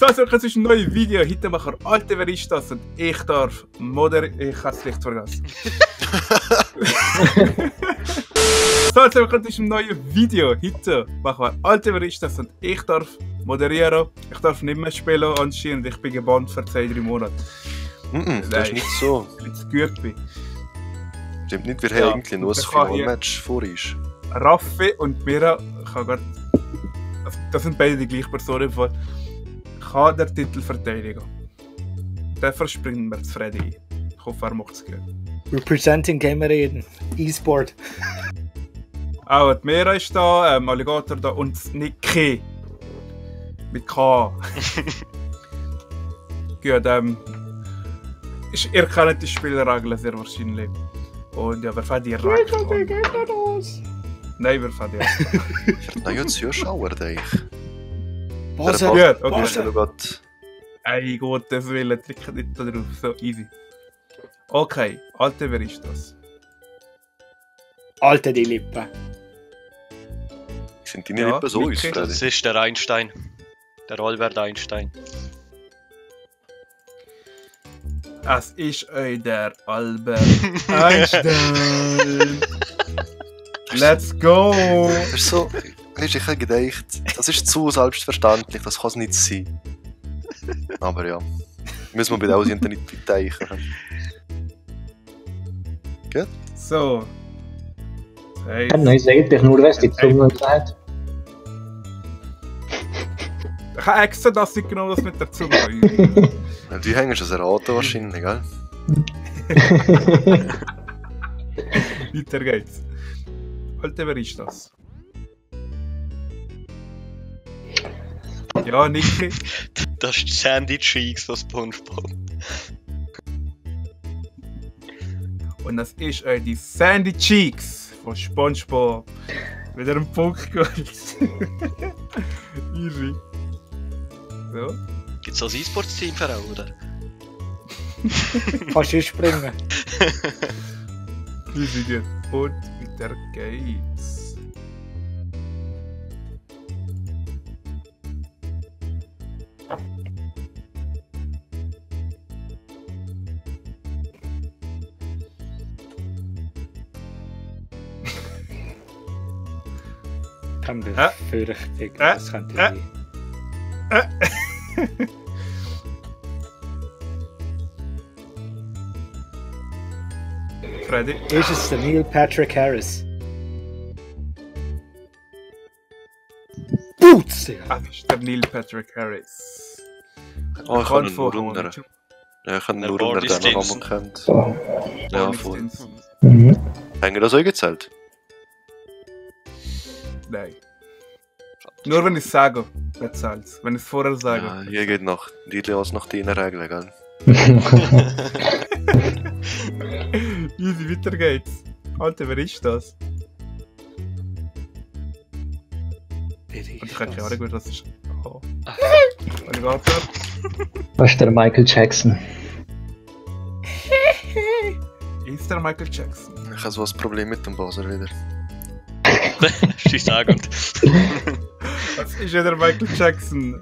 So, es ist ein neues Video. Heute machen wir Alte, wer ist das? Und ich darf Ich habe es vielleicht vergessen. So, es ist ein neues Video. Heute machen wir Alte, wer ist das? Und ich darf moderieren. Ich darf nicht mehr spielen anscheinend. Ich bin gebannt für 2-3 Monate. Das ist nicht so. Weil ich zu gut bin. Stimmt nicht, wir haben irgendwie nur ein Finalmatch vor uns. Raffi und Mira, ich habe gerade... Das sind beide die gleiche Person im Fall. Kann der Titel verteidigen. Dafür springen wir zu Freddy ein. Ich hoffe, er macht es gut. Representing Gamereden. E-Sport. Auch die Mira ist da, Alligator da und Niki. Mit K. Gut, ihr kennt die Spielregeln sehr wahrscheinlich. Und ja, wer fährt die direkt an? Nein, wer fährt die an? Na ja, Zuschauer, denke ich. Was? Gut, okay. Was? Ey, Gottes Willen, drückt nicht da drauf. So, easy. Okay, Alte, wer ist das? Alte die Lippen. Sind deine Lippen so uns, Niki? Freddy? Das ist der Einstein. Der Albert Einstein. Es ist der Albert Einstein. Let's go! Das ist so... Weißt du, ich habe gedacht, das ist zu selbstverständlich, das kann es nicht sein. Aber ja, müssen wir bei uns nicht beteichen. Gut? So. Hey. Nej, säkert det nordväst som sagt. Ich habe extra das nicht genommen, das mit der Zunge. Und wie hängst du es erraten wahrscheinlich, gell? Weiter geht's. Alte, wer ist das? Ja, Niki. Das ist Sandy Cheeks von SpongeBob. Und das ist die Sandy Cheeks von SpongeBob. Wieder ein Punkt geholt. Easy. So. Gibt es als E-Sports-Team für auch, oder? Kannst du springen? Easy gut. Und weiter geht's. Kann befürchten, das könnte sein. Freddy. Ist es der Neil Patrick Harris? Boots! Das ist der Neil Patrick Harris. Oh, ich kann ihn nur unter. Ja, ich kann ihn nur unter den Namen kennt. Ja, voll. Haben wir das auch gezählt? Nein. Nur wenn ich es sage, dann zählt es. Wenn ich es vorher sage. Ja, hier geht noch. Die lässt nach deinen Regeln, gell? Easy, weiter geht's. Alter, wer ist das? Und ich habe keine Ahnung, wer das ist. Oh. Alligator. Das ist der Michael Jackson. Ist der Michael Jackson? Ich habe so ein Problem mit dem Buzzer wieder. Sie sagen. Das ist ja der Michael Jackson.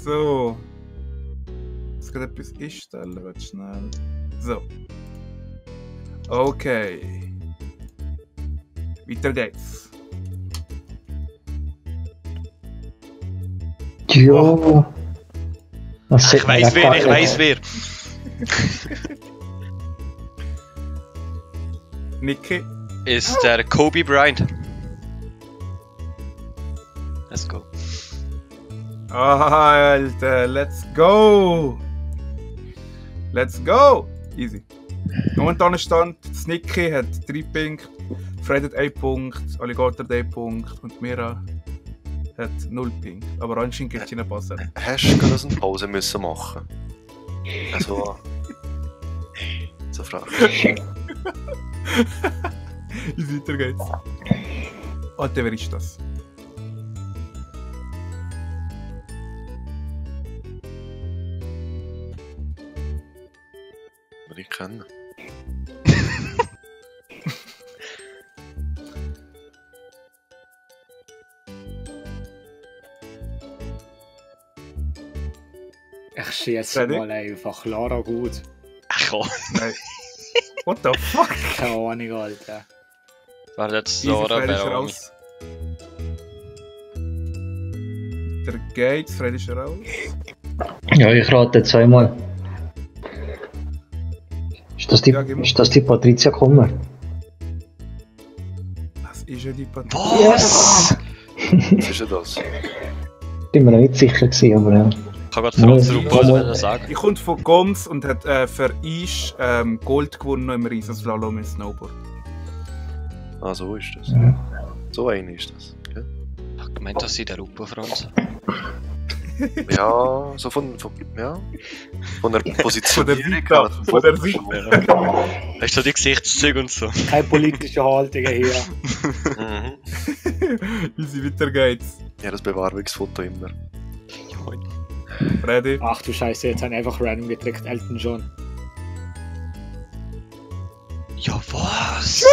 So. Jetzt geht etwas einstellen, wird schnell. So. Okay. Weiter geht's. Jo. Was Ich weiß wer, ich weiß wer. Niki. Ist der Kobe Bryant. Let's go. Alter, let's go! Let's go! Easy. Momentan Stand, Niki hat 3 Punkte, Fred hat 1 Punkt, Alligator hat 1 Punkt und Mira hat 0 Punkte. Aber anscheinend gibt es einen Passer. Hast du gerade eine Pause müssen machen? Also... So frage ich. Easy, weiter geht's. Alter, wer ist das? Würde ich kennen. Ich schieße Ready? mal einfach Lara gut. Ach komm. Nein. What the fuck? Keine Ahnung, Alter. War jetzt Easy, so, oder? Freddy ist Berami. raus. Der Gates, Freddy ist raus. Ja, ich rate zweimal. Ja, gib mal. Ist das die Patricia Kummer? Das ist ja die Partei. Was? Was ist denn das? Bin mir noch nicht sicher gewesen, aber ja. Ich kann gerade Franz Ruppel sagen. Die kommt von Goms und hat für Eis Gold gewonnen im Riesenslalom im Snowboard. Ah, so ist das. Ja. So eine ist das. Okay. Ich hab gemeint, dass sie der Ruppel Franz. Ja, so von der Von der Positionierung. Seite ab, von der Seite. Hast du die Gesichtszüge und so? Keine politische Haltung hier. Mhm. Easy, weiter geht's. Ja, das Bewerbungsfoto immer. Freddy. Ach du Scheiße, jetzt haben einfach random gedrückt, Elton John. Ja, was?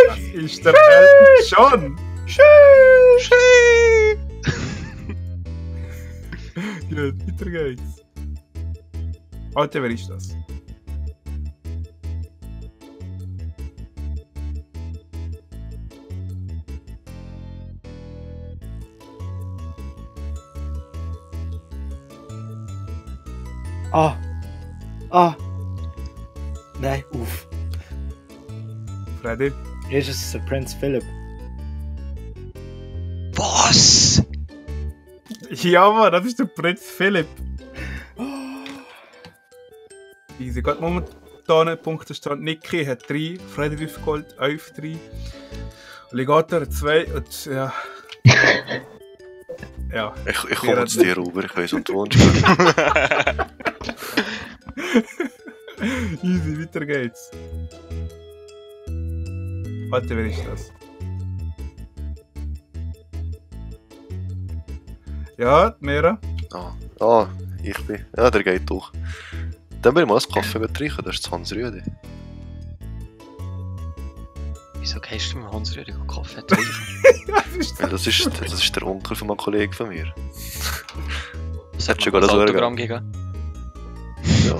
Das ist der Elton John. Gut, weiter geht's. Alter, wer ist das? Ah. Ah. Nein, uff. Freddy. Ist es der Prinz Philip? Was? Ja, Mann, das ist der Prinz Philipp. Easy, geht momentan ein Punktestand. Niki hat 3, Freddy 5 Gold, 11 3. Alligator hat 2 und ja. Ja. Ich komme zu dir rüber, ich weiss, wo du wohnst. Easy, weiter geht's. Warte, wer ist das? Ja, Mera. Ah, ich bin. Ja, der geht durch. Dann will ich mal einen Kaffee trinken, das ist Hans Rüdi. Wieso gehst du mit Hans Rüdi Kaffee trinken? Weil das ist der Onkel von einem Kollegen von mir. Das hat hat schon schon gerade das so Autogramm gegeben.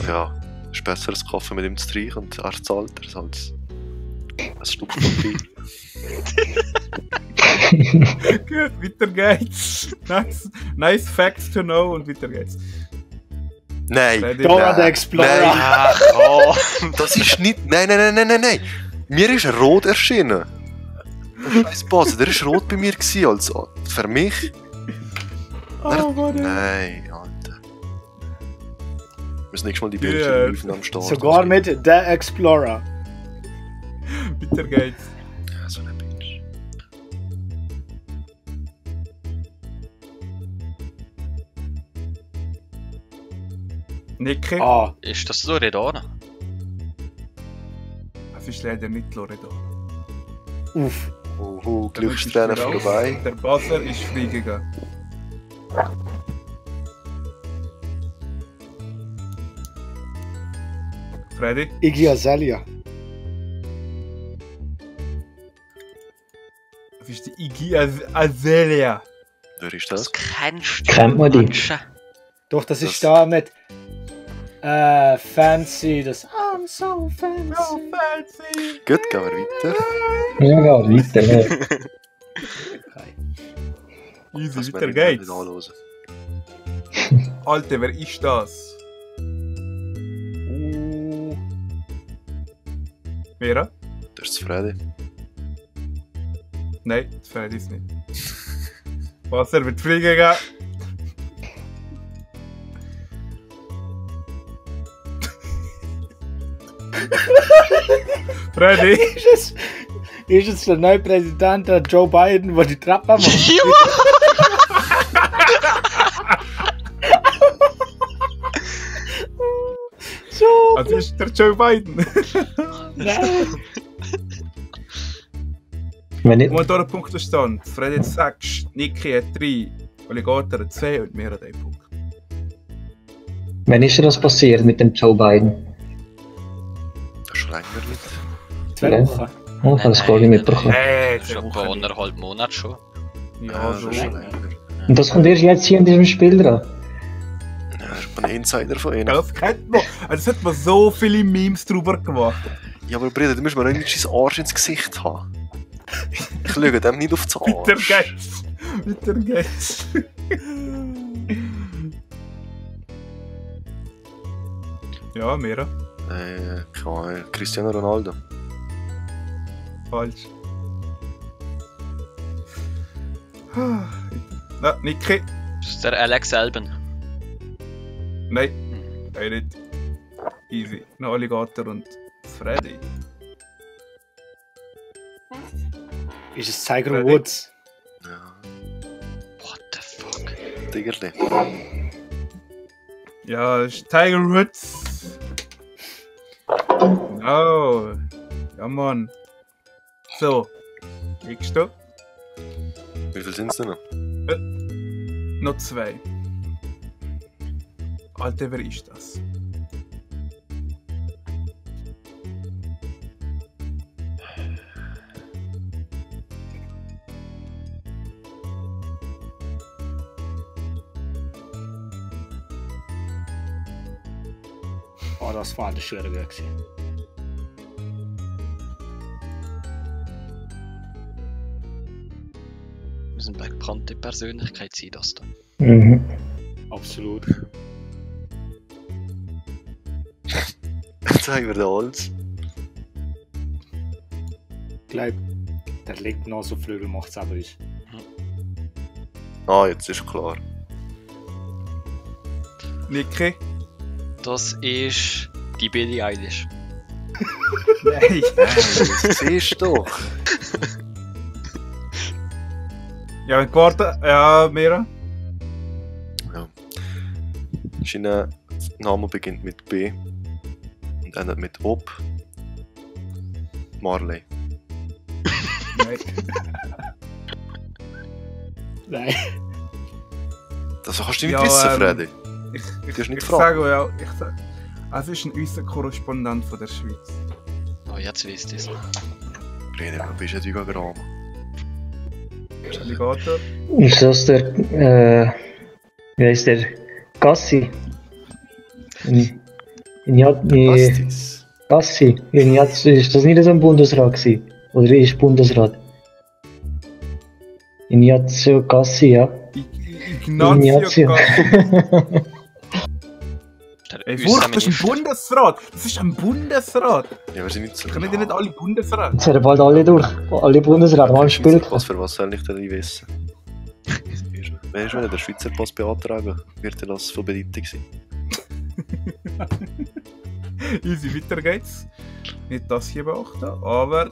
Ja, es ist besser, einen Kaffee mit ihm zu trinken und er zahlt es als ein Stück Papier. Gut, weiter geht's. Nice facts to know und weiter geht's. Nein! Freddy. Dora the Explorer. Nein, Ach, oh. das ist nicht. Nein! Mir ist rot erschienen. Scheiß Base, der ist rot bei mir gewesen, als für mich. Oh, Mann. Nein, Alter. Wir müssen nächstes Mal die Ja. Bildchen am Start. Sogar mit The Explorer. Weiter geht's. Ja, so ein Bitch. Niki. Ah. Ist das Loredana? Das ist leider nicht Loredana. Uff. Glückstrainer vorbei. Der Buzzer ist freigegangen. Freddy. Iggy Azalea. Das ist die Iggy Azalea. Wer ist Das das? kennst du. Kennt man die? Menschen. Doch, das ist Das- da mit Fancy, das I'm so fancy. Oh, fancy. Gut, gehen wir weiter. Ja, weiter. Ja. Easy, Lass weiter mich geht's. nicht anhören. Alter, wer ist das? Vera? Das ist Freddy. Nein, das Freddy ist nicht. Wasser wird freigegangen. Freddy? Ist es der neue Präsident, der Joe Biden, der die Treppe macht? So. Also ist der Joe Biden. Nein. Wenn ich, Und hier Punktestand. Freddy hat 6, Niki hat 3, Alligator hat 2 und mir hat 1 Punkt. wenn ist das passiert mit dem Joe Biden? Das ist schon länger nicht. 2 Wochen. Oh, ich habe das gar nicht mitbekommen. Schon vor 1,5 Monaten schon. Ja, das so. ist schon länger. Und das kommt erst jetzt hier in diesem Spiel dran. Ja, ich bin Insider von ihnen. Das kennt man. Also, es hat man so viele Memes drüber gemacht. Ja, aber Bruder, du musst mir nicht sein Arsch ins Gesicht haben. Ich schaue dem nicht auf das Weiter Arsch. geht's. Weiter geht's. Ja, Mira. Keine Ahnung. Cristiano Ronaldo. Falsch. Na, Niki. Das ist der Alex Alban. Nein. Nein, nicht. Easy. Noch Alligator und Freddy. Ist es Tiger Freddy? Woods? Ja, What the fuck? Tigerli. Ja, das ist Tiger Woods. Genau. Ja, Mann. So. Kriegst du? Wie viel sind es denn noch? Noch 2. Alter, wer ist das? Oh, das war der Schwierige. Das ist eine bekannte Persönlichkeit sein, das da. Mhm. Absolut. Jetzt haben wir den Holz. Ich glaube, der legt noch so Flügel, macht es aber ist. Ah, jetzt ist klar. Niki? Das ist die Billie Eilish. Nein. Das siehst du doch. Ja, wenn gewartet. Ja, Mira? Sein Name beginnt mit B und endet mit Ob. Marley. Nein. Nein. Das kannst du nicht Ja, wissen, Freddy. Ich hast nicht ich gefragt. sage ja, ich sage. Es ist ein unser Korrespondent von der Schweiz. Oh, jetzt wisst ihr es. Freddy, du bist ein Diagramm. Alligator? Ist das der, wie heißt der? Gassi? Bastis. Gassi? Ist das nicht so ein Bundesrat gewesen? Oder ist Bundesrat? Ignazio Gassi, ja. Ignazio Gassi. Der Ey, Furcht, das ist ein Minister. Bundesrat! Das ist ein Bundesrat! Ja, wir sind nicht so. Können die nicht alle Bundesrat? Jetzt sind bald alle durch. Alle Bundesräte, wann spielt Was für was soll ich denn nicht wissen? Weißt du, wenn der Schweizer Pass beantragen, wird er das von Bedeutung sein. Easy, weiter geht's. Nicht das hier beachten, aber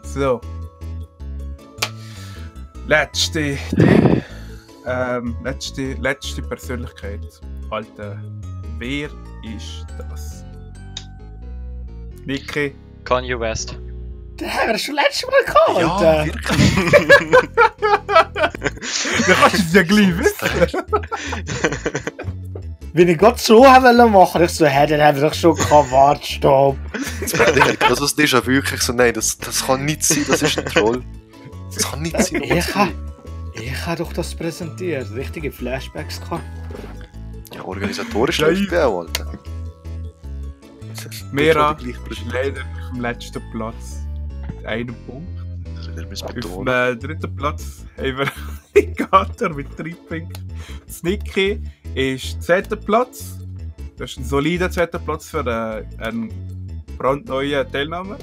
so. Letzte Persönlichkeit. Alter, wer ist das? Niki? Kanye West. Den haben wir schon letztes Mal gehabt, Alter. wirklich. Du kannst es ja gleich wissen. Wenn ich gerade so machen wollte, ich so, hey, dann haben wir doch schon gehabt, warte, stopp. Das ist déjà-vu, wirklich so, nein, das kann nicht sein, das ist ein Troll. Das kann nicht sein, Ich habe doch das präsentiert, richtige Flashbacks gehabt. Ja, organisatorisch Ja, läuft der auch, Alter. Mira Das ist ist leider auf dem letzten Platz. Mit einem Punkt. Der muss Auf betonen. dem dritten Platz haben wir Alligator mit 3 Punkten. Niki ist 10. Platz. Das ist ein solider 10. Platz für einen brandneuen Teilnehmer.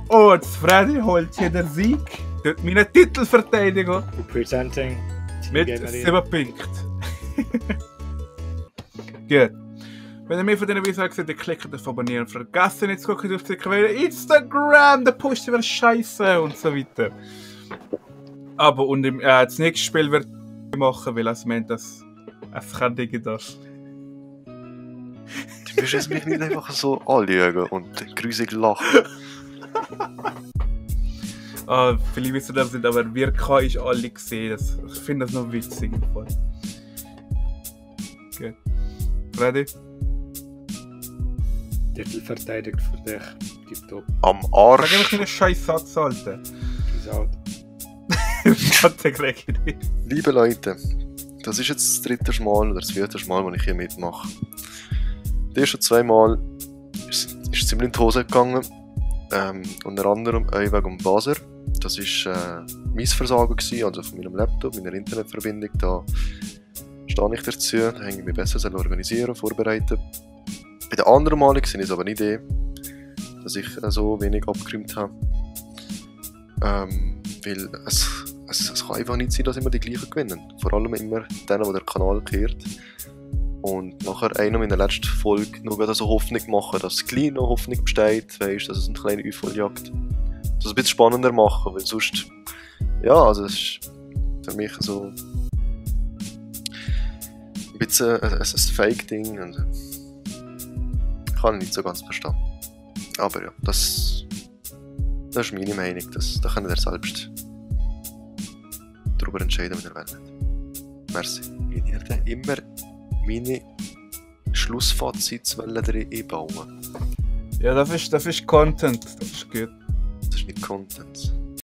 Und Freddy holt hier den Sieg durch meine Titelverteidigung Presenting. mit Gamerin. 7 Punkten. Gut. Wenn ihr mehr von diesen Videos seht, dann klickt auf Abonnieren. Vergesst nicht zu gucken auf Instagram, der Post wird scheiße und so weiter. Aber und das nächste Spiel wird machen, weil es meint, dass es kann das. Du wirst jetzt mich nicht einfach so anlügen und grusig lachen. Viele wissen das nicht, aber wir kann ich alle gesehen. Ich finde das noch witzig. Gut. Freddy? Titel verteidigt für dich. Tipptopp. Am Sag Arsch. einfach einen scheiß Satz, Alter. Peace out. Warte, Greg. Liebe Leute, das ist jetzt das 3. Mal oder das 4. Mal, wo ich hier mitmache. Die ersten 2 Mal ist ziemlich in die Hose gegangen. Unter anderem wegen dem Buzzer. Das war mein Versagen gewesen, also von meinem Laptop, meiner Internetverbindung. Da stehe ich dazu, da habe ich mich besser organisieren, vorbereiten. Bei den anderen Malen sind es aber nicht dass ich so wenig abgeräumt habe. Weil es kann einfach nicht sein, dass immer die gleichen gewinnen. Vor allem immer denen, die der Kanal kehrt. Und nachher einer meiner letzten Folge noch so Hoffnung machen, dass es gleich noch Hoffnung besteht, weißt, dass es eine kleine Aufholjagd. Das ein bisschen spannender machen, weil sonst, ja, also es ist für mich so ein bisschen ein Fake-Ding und kann ich nicht so ganz verstehen. Aber ja, das ist meine Meinung, da kann ihr selbst darüber entscheiden, wenn ihr wollt. Merci. Ich werde immer meine Schlussfazits einbauen. Ja, das ist Content. Das ist gut. Das ist nicht Content.